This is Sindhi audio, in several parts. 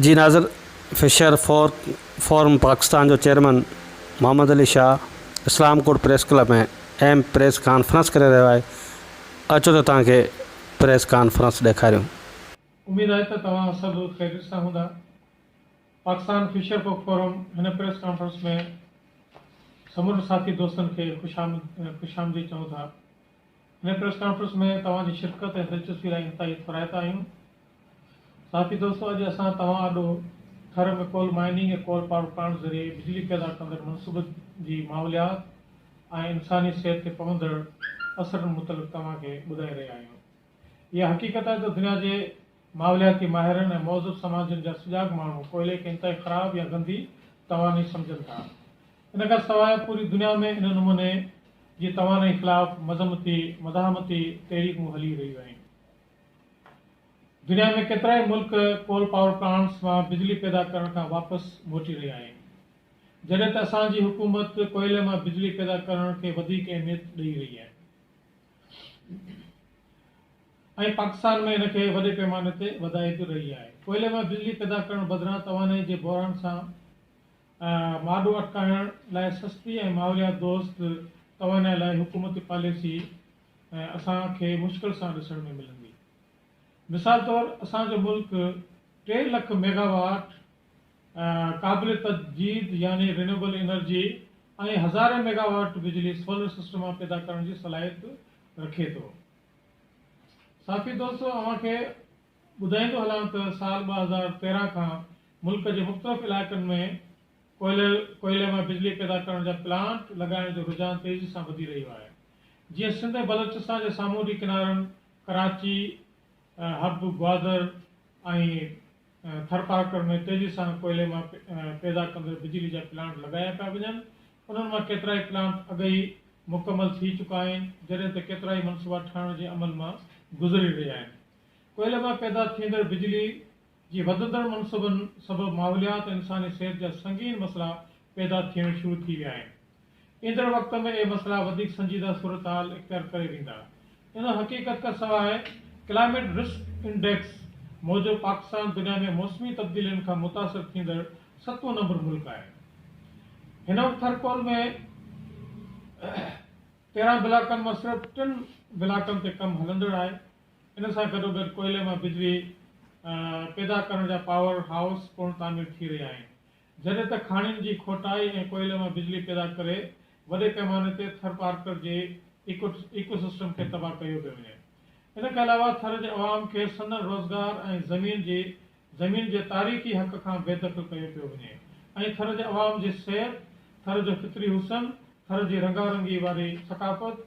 جي ناظر فشر فورڪ فورم پاڪستان جو chairman Muhammad Ali Shah Islamkot press club ۾ اهم پريس ڪانفرنس ڪري رهيو آهي اچو ته توهان کي پريس ڪانفرنس ڏيکاريون. اميد آهي ته توهان سڀ خيريت سان هوندا. پاڪستان فشر فوڪ فورم هن پريس ڪانفرنس ۾ سمورن ساٿي دوستن کي خوش آمديد چئون ٿا. هن پريس ڪانفرنس ۾ توهان جي شرڪت ۽ دلچسپي لاء انتهائي ٿورائتا آهيون. صحافي دوستو اڄ اسان توهان آڏو Thar ۾ coal mining ۽ coal power plant ذريعي بجلي پيدا ڪندڙ منصوبن جي ماحوليات ۽ انساني صحت تي پوندڙ اثرن متعلق توهان کي ٻڌائي رهيا آهيون. اها حقيقت آهي ته دنيا جي ماحولياتي ماهرن ۽ مهذب سماجن جا سجاڳ ماڻهو ڪوئلي کي انتهائي خراب يا گندي توانائي سمجهن ٿا. ان کان سواء پوري دنيا ۾ ان نموني جي توانائي خلاف مذمتي مزاحمتي تحريڪون هلي رهيون آهن. دنيا ۾ ڪيترائي ملڪ ڪول پاور پلانٽس مان بجلي پيدا ڪرڻ کان واپس موٽي رهيا آهن، جڏهن ته اسان جي حڪومت ڪوئلي مان بجلي پيدا ڪرڻ کي وڌيڪ اهميت ڏئي رهي آهي ۽ پاڪستان ۾ ان کي وڏي پيماني تي وڌائي به رهي آهي. ڪوئلي مان بجلي پيدا ڪرڻ بدران توانائي جي بحران سان مهاڏو اٽڪائڻ لاء سستي ۽ ماحوليات دوست توانائي لاء حڪومتي پاليسي اسان کي مشڪل سان ڏسڻ ۾ ملندي. مثال طور اسان جو ملڪ ٽي لک ميگاواٽ قابل تجديد يعني رينيوبل انرجي ۽ هزارين ميگاواٽ بجلي سولر سسٽم مان پيدا ڪرڻ جي صلاحيت رکي ٿو. صحافي دوستو اوهان کي ٻڌائيندو هلان ته سال 2013 کان ملڪ جي مختلف علائقن ۾ ڪوئلي ڪوئلي مان بجلي پيدا ڪرڻ جا پلانٽ لڳائڻ جو رجحان تيزي سان وڌي رهيو آهي. جيئن سنڌ ۽ بلوچستان جي سامونڊي ڪنارن، ڪراچي، حب، گوادر ۽ ٿرپارڪر ۾ تيزي سان ڪوئلي مان پيدا ڪندڙ بجلي جا پلانٽ لڳايا پيا وڃن. انهن مان ڪيترائي پلانٽ اڳ ئي مڪمل ٿي چڪا آهن، جڏهن ته ڪيترائي منصوبا ٺهڻ جي عمل مان گذري رهيا آهن. ڪوئلي مان پيدا ٿيندڙ بجلي جي وڌندڙ منصوبن سبب ماحوليات ۽ انساني صحت جا سنگين مسئلا پيدا ٿيڻ شروع ٿي ويا آهن. ايندڙ وقت ۾ اهي مسئلا وڌيڪ سنجيده صورتحال اختيار ڪري ويندا. ان حقيقت کان سواء ڪلائميٽ رسڪ انڊيڪس موجب پاڪستان دنيا ۾ موسمي تبديلين کان متاثر ٿيندڙ ستون نمبر ملڪ آهي. هن وقت ٿرڪول ۾ 13 بلاڪن مان صرف ٽن بلاڪن تي ڪم هلندڙ آهي. ان سان گڏوگڏ ڪوئلي مان بجلي پيدا ڪرڻ جا پاور هائوس پڻ تعمير ٿي رهيا آهن. جڏهن ته کاڻين جي کوٽائي ۽ ڪوئلي مان بجلي پيدا ڪري وڏي پيماني تي ٿرپارڪر جي ايڪو سسٽم کي تباهه ڪيو پيو وڃي. ان کان علاوه ٿر جي عوام کي سندن روزگار ۽ زمين جي زمين جي تاريخي حق کان بي دخل ڪيو پيو وڃي ۽ ٿر جي عوام جي صحت، ٿر جو فطري حسن، ٿر جي رنگارنگي واري ثقافت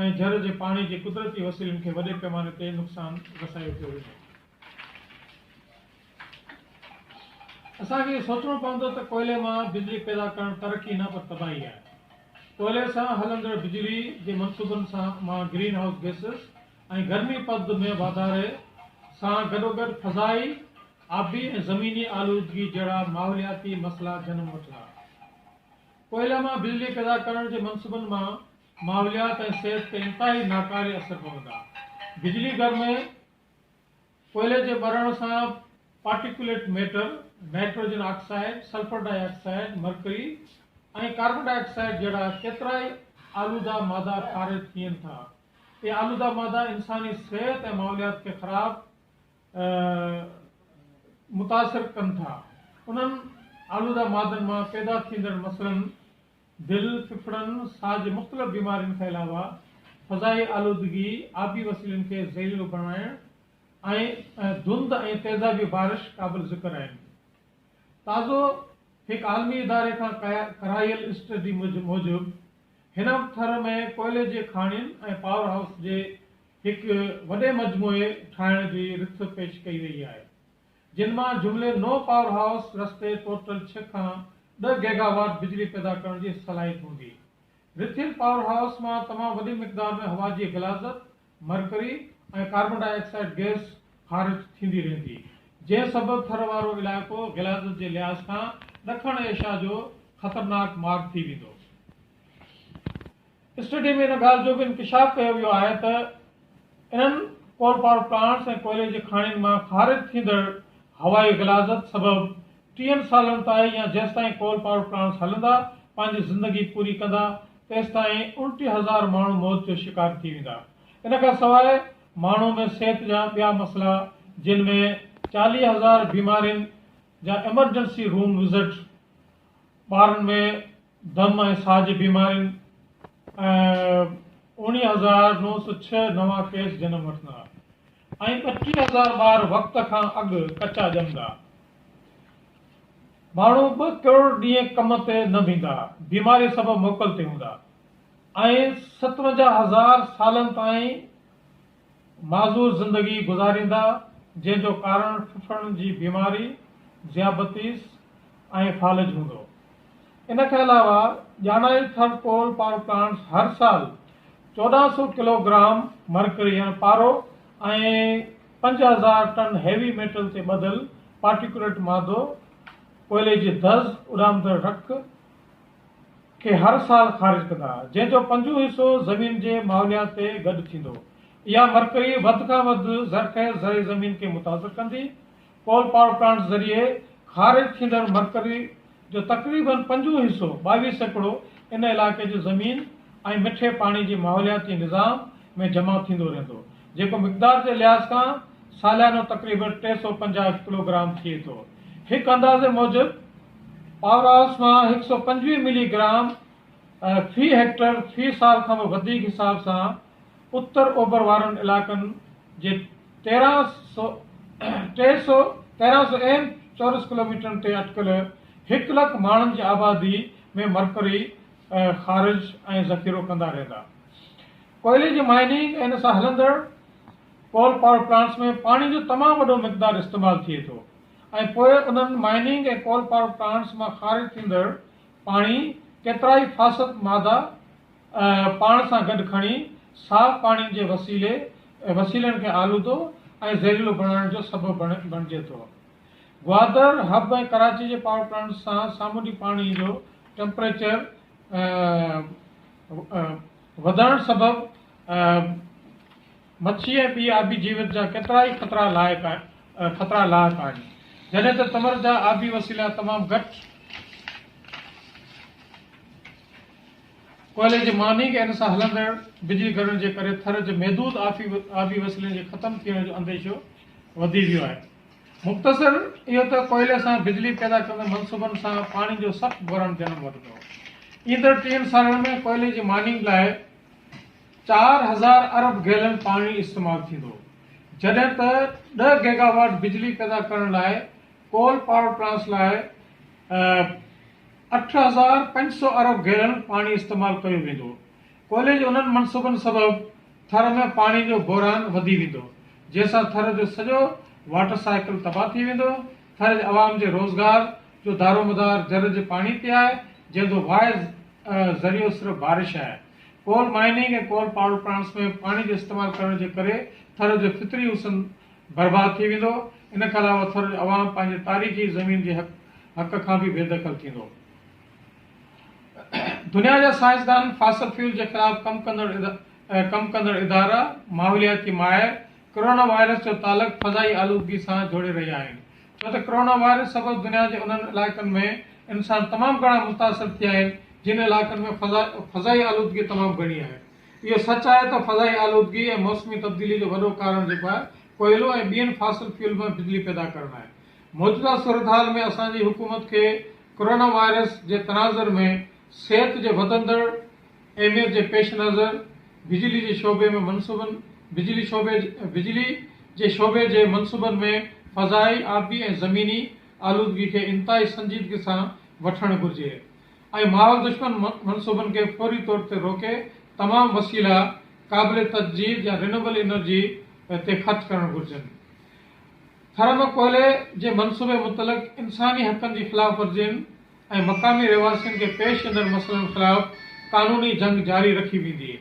۽ جر جي پاڻي جي قدرتي وسيلن کي وڏي پيماني تي نقصان رسايو پيو وڃي. اسان کي اهو سوچڻو پوندو ته ڪوئلي مان بجلي پيدا ڪرڻ ترقي نه پر تباهي آهي. ڪوئلي سان هلندڙ بجلي جي منصوبن سان مان گرين هائوس گئسز ۽ گرمي پد ۾ واڌاري سان گڏوگڏ فضائي، آبي ۽ زميني آلودگي جهڙا ماحولياتي مسئلا جنم وٺندا. ڪوئلي مان بجلي پيدا ڪرڻ جي منصوبن مان ماحوليات ۽ صحت تي انتهائي ناڪاري اثر پوندا. بجلي گهر ۾ ڪوئلي جي ٻرڻ سان particulate matter, nitrogen oxide, sulphur dioxide, mercury ۽ carbon dioxide جهڙا ڪيترائي آلودا مادا خارج ٿين ٿا. اهي آلودا مادا انساني صحت ۽ ماحوليات کي خراب متاثر ڪن ٿا. انهن آلودا مادن مان پيدا ٿيندڙ مسئلن دل، ڦڦڙن، ساهه جي مختلف بيمارين کان علاوه فضائي آلودگي، آبي وسيلن کي زهريلو بڻائڻ ۽ ڌنڌ ۽ تيزابي بارش قابل ذڪر آهن. تازو هڪ عالمي اداري کان ڪرايل اسٽڊي موجب هن وقت ٿر ۾ ڪوئلي جي کاڻين ۽ پاور هائوس جي هڪ وڏي مجموعي ٺاهڻ جي رٿ پيش ڪئي وئي آهي. جن مان جملي نو پاور هائوس رستي ٽوٽل ڇهه کان ڏهه گيگا واٽ بجلي پيدا ڪرڻ جي صلاحيت هوندي. رٿيل پاور هائوس مان تمام وڏي مقدار ۾ هوا جي غلاظت، mercury ۽ carbon dioxide gas خارج ٿيندي رهندي، جنهن سبب ٿر وارو علائقو غلاظت جي لحاظ کان ڏکڻ ايشيا جو خطرناڪ ماڳ ٿي ويندو. اسٽڊي ۾ ان ڳالهه جو به انڪشاف ڪيو ويو آهي ته انهن ڪول پاور پلانٽس ۽ ڪوئلي جي کاڻين مان خارج ٿيندڙ هوائي غلاظت سبب ٽيهن سالن تائين يا جيستائين ڪول پاور پلانٽس هلندا، پنهنجي زندگي پوري ڪندا، تيستائين 29 هزار ماڻهو موت جو شڪار ٿي ويندا. ان کان سواء ماڻهو ۾ صحت جا ٻيا مسئلا جن ۾ 40 هزار بيمارين جا ايمرجنسي روم وزٽ، ٻارن ۾ دم ۽ ساهه جي بيمارين 19906 نوان ڪيس جنم وٺندا ۽ 32 هزار ٻار وقت کان اڳ ڪچا ڄمندا. ماڻهو ٻه ڪروڙ ڏينهن ڪم تي نه ويندا، بيماري سبب موڪل تي هوندا ۽ 57 هزار سالن تائين معذور زندگي گذاريندا، جنهن جو ڪارڻ ڦڦڙن جي بيماري، ذيابطيس ۽ فالج هوندو. ان کان علاوه ڄاڻايل ٿر ڪول پاور پلانٽس هر سال 14 سو ڪلو گرام مرڪري يعني پارو ۽ 5000 ٽن هيوي ميٽل تي ٻڌل پارٽيڪوليٽ مادو، ڪوئلي جي دز، اڏامندڙ رک، کي هر سال خارج ڪندا، جنهن جو پنجون حصو زمين جي ماحوليات تي گڏ ٿيندو. اها مرڪري وڌ کان وڌ زرخيز زرعي زمين کي متاثر ڪندي. ڪول پاور پلانٽس ذريعي خارج ٿيندڙ مرڪري جو تقريبن پنجون حصو، 22%، ان علائقي جي زمين ۽ مٺي پاڻي جي ماحولياتي نظام ۾ جمع ٿيندو رهندو، جيڪو مقدار جي لحاظ کان ساليانو تقريبن 350 ڪلوگرام ٿئي ٿو. هڪ اندازي موجب پاور هائوس مان 125 ملي گرام في هيڪٽر في سال کان به وڌيڪ حساب سان اتر اوڀر وارن علائقن جي 1300 ٽي سو 1300 ايم چورس ڪلوميٽرن تي اٽڪل هڪ لک ماڻهن جي آبادي ۾ مرڪري خارج ۽ ذخيرو ڪندا رهندا. ڪوئلي جي مائننگ ۽ ان سان هلندڙ ڪول پاور پلانٽس ۾ پاڻي جو تمام وڏو مقدار استعمال ٿئي ٿو ۽ پوء انهن مائننگ ۽ ڪول پاور پلانٽس مان خارج ٿيندڙ پاڻي ڪيترائي فاسد مادا پاڻ سان گڏ کڻي صاف پاڻي جي وسيلي وسيلن کي آلودو ۽ زهريلو بڻائڻ جو سبب بڻجي ٿو. گوادر، حب ۽ ڪراچي جي پاور پلانٽس سان سامونڊي پاڻي جو ٽيمپريچر وڌڻ سبب مڇي ۽ ٻي آبي جيوت جا ڪيترائي خطرا لاحق خطرا لاحق آهن. جڏهن ته تمر جا آبي وسيلا تمام گهٽ ڪوئلي جي مائننگ ۽ ان سان هلندڙ بجلي گهرن جي ڪري ٿر جي محدود آبي وسيلن جي ختم ٿيڻ جو انديشو وڌي ويو آهي. مختصر اهو ته ڪوئلي سان بجلي پيدا ڪندڙ منصوبن سان پاڻي جو سخت بحران جنم وٺندو. ايندڙ ٽيهن سالن ۾ ڪوئلي جي مائننگ لاء 4000 ارب گيلن پاڻي استعمال ٿيندو، جڏهن ته ڏهه گيگاواٽ بجلي پيدا ڪرڻ لاء ڪول پاور پلانٽس لاء 8500 ارب گيلن پاڻي استعمال ڪيو ويندو. ڪوئلي جي انهن منصوبن سبب ٿر ۾ پاڻي جو بحران وڌي ويندو، جنهن سان ٿر جو سڄو واٽر سائيڪل تباهه ٿي ويندو. ٿر جي عوام جي روزگار جو دارومدار جر جي پاڻي تي آهي، جنهن جو واحد ذريعو صرف بارش آهي. Coal mining ۽ coal power plants ۾ پاڻي جو استعمال ڪرڻ جي ڪري ٿر جو فطري حسن برباد ٿي ويندو. ان کان علاوه ٿر جو عوام پنهنجي تاريخي زمين جي حق کان به بيدخل ٿيندو. دنيا جا سائنسدان، فاسل فيول جي خلاف ڪم ڪندڙ ڪم ڪندڙ ادارا، ماحولياتي ماهر ڪرونا وائرس جو تعلق فضائي آلودگي سان جوڙي رهيا آهن ڇو ته ڪرونا وائرس سبب دنيا جي انهن علائقن ۾ انسان تمام گهڻا متاثر ٿيا آهن جن علائقن ۾ فضائي آلودگي تمام گهڻي آهي. اهو سچ آهي ته فضائي آلودگي ۽ موسمي تبديلي جو وڏو ڪارڻ جيڪو آهي ڪوئلو ۽ ٻين فاسل فيول مان بجلي پيدا ڪرڻ آهي. موجوده صورتحال ۾ اسان جي حڪومت کي ڪرونا وائرس جي تناظر ۾ صحت جي وڌندڙ اهميت جي پيش نظر بجلي جي شعبي ۾ منصوبن بجلي شعبي بجلي جي شعبي جي منصوبن ۾ فضائي، آبي ۽ زميني آلودگي کي انتهائي سنجيدگي سان وٺڻ گهرجي. ۽ ماحول دشمن منصوبن کي فوري طور تي روڪي تمام وسيلا قابل تجديد يا رينوبل انرجي تي خرچ ڪرڻ گهرجن. ٿر ۾ ڪوئلي جي منصوبي متعلق انساني حقن جي خلاف ورزين ۽ مقامي رهواسين کي پيش ايندڙ مسئلن خلاف قانوني جنگ جاري رکي ويندي.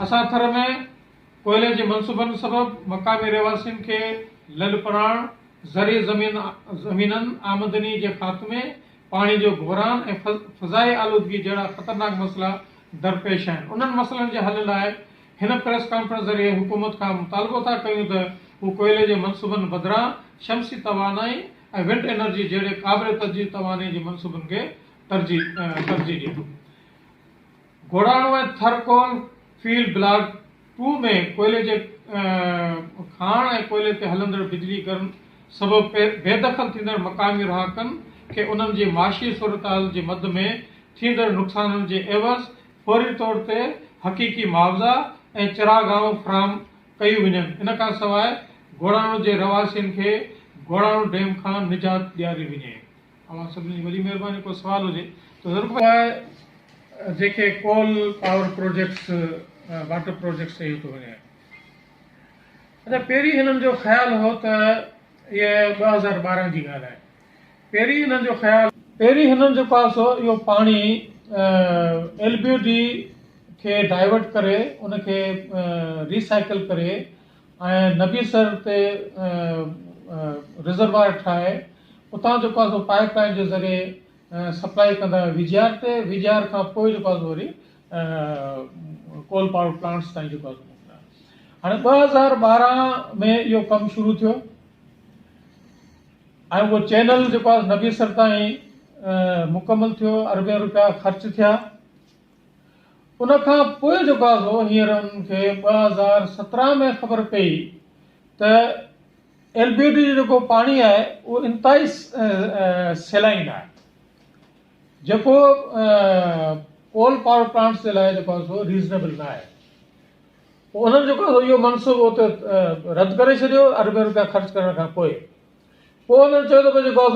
اسان ٿر ۾ ڪوئلي جي منصوبن سبب مقامي رهواسين کي لڏپلاڻ، زرعي زمينن آمدني جي خاتمي پاڻي جو بحران ۽ فضائي آلودگي جهڙا خطرناڪ مسئلا درپيش آهن، انهن مسئلن جي حل لاء هن پريس ڪانفرنس ذريعي حڪومت کان مطالبو ٿا ڪيون ته هو ڪوئلي جي منصوبن بدران شمسي توانائي ۽ ونڊ انرجي جهڙي قابل تجديد توانائي جي منصوبن کي ترجيح ڏين. Ghoranho ۽ Thar coal field block two ۾ ڪوئلي جي کاڻ ۽ ڪوئلي تي هلندڙ بجلي گهرن سبب بيدخل ٿيندڙ مقامي رهاڪن کي انهن جي معاشي صورتحال جي مد ۾ ٿيندڙ نقصانن جي عيوض فوري طور تي حقيقي معاوضا ۽ چراگاهون فراهم ڪيون وڃن. ان کان سواء گهوڙاڻو جي رهواسين کي گهوڙاڻو ڊيم کان نجات ڏياري وڃي. اوهان سڀني جي وڏي مهرباني ڪو سوال هجي ته ضرور پڇو. جنهن کي coal power projects water projects چيو ٿو وڃي. اچا پهرين هنن جو خيال هو ته اهي 2012 جي ڳالهه آهي. پهرين هنن جو خيال. پهرين هنن جيڪو آهي سو اهو پاڻي ايل بي او ڊي کي ڊائيورٽ ڪري ان کي ري سائيڪل ڪري ۽ نبي سر تي ريزروائر ٺاهي اتان جيڪو آهي سو پائيپ لائين جي ذريعي سپلائي ڪندا هيا وي جي آر تي، وي جي آر کان پوء جيڪو آهي سو وري ڪول پاور پلانٽس تائين جيڪو آهي سو موڪليا. هاڻي 2012 ۾ اهو ڪم شروع ٿيو ۽ اهو چينل جيڪو آهي نبي سر تائين مڪمل ٿيو، اربين روپيا خرچ ٿيا. ان کان پوء جيڪو آهي سو هينئر انهن کي 2017 ۾ خبر پئي ته ايل بي ڊي جو جيڪو پاڻي آهي اهو انتهائي سيلائن آهي جيڪو ڪول پاور پلانٽس جي لاء جيڪو آهي سو ريزنيبل نه آهي. پوء انهن جيڪو آهي سو اهو منصوبو اتي رد ڪري ڇڏيو اربين روپيا خرچ ڪرڻ کان پوء. پوء انهن چيو ته ڀئي جيڪو آهي سو.